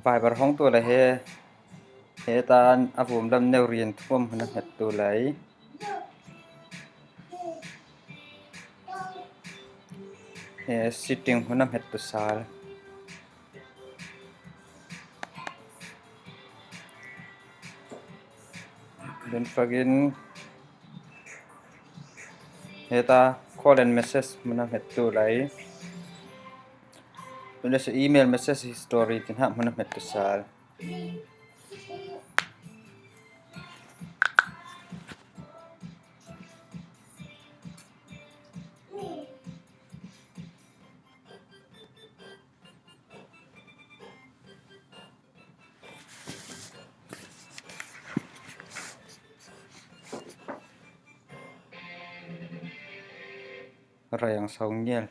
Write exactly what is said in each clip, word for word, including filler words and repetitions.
Viber hong tu lai he, heta a vum lam neu rian thuam hun a het tu lai. He setting hun a het tu sal. Dun fagin heta call and message mun a het tu lai. Dun se email message history tin ha mun a het tu sal. Rayang saungial.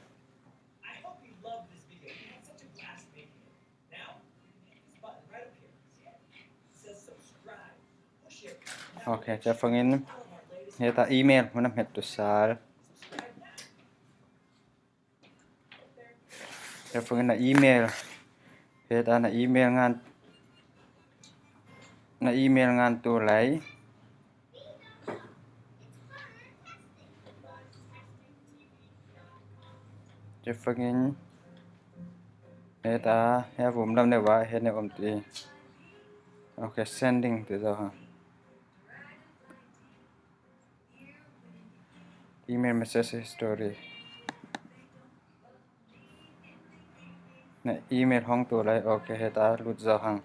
Ok, tua fangin heta email mun a het tu sal. Tua fangin na email, heta na email ngan, na email ngan tu lai. Tua fangin heta he vum lam neu a he neu om ti. Ok, sending ti zo ha. Email message history. Na email hong tu lai, ok, heta lut zo hang.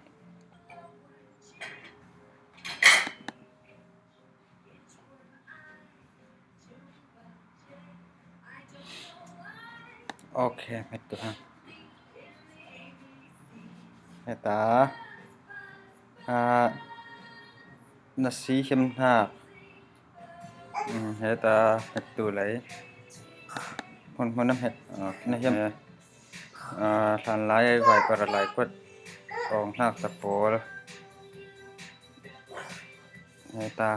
Ok, met tu hang. Heta, ah, na si him hna. Um, heta het tu lai. Hun, hun a het, ah, na hiam. Ah, hlan lai vai para lai kuat ong hnak ta pawl. Heta.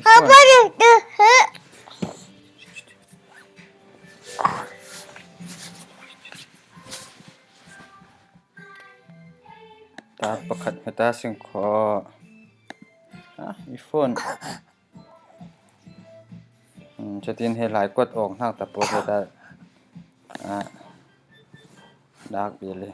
Papa, tu, tu, he. Ta pakhat heta sing kho. Ah, i phone. Hmm, chatin he lai kuat ong hnak ta pawl heta. Ah, dak bili.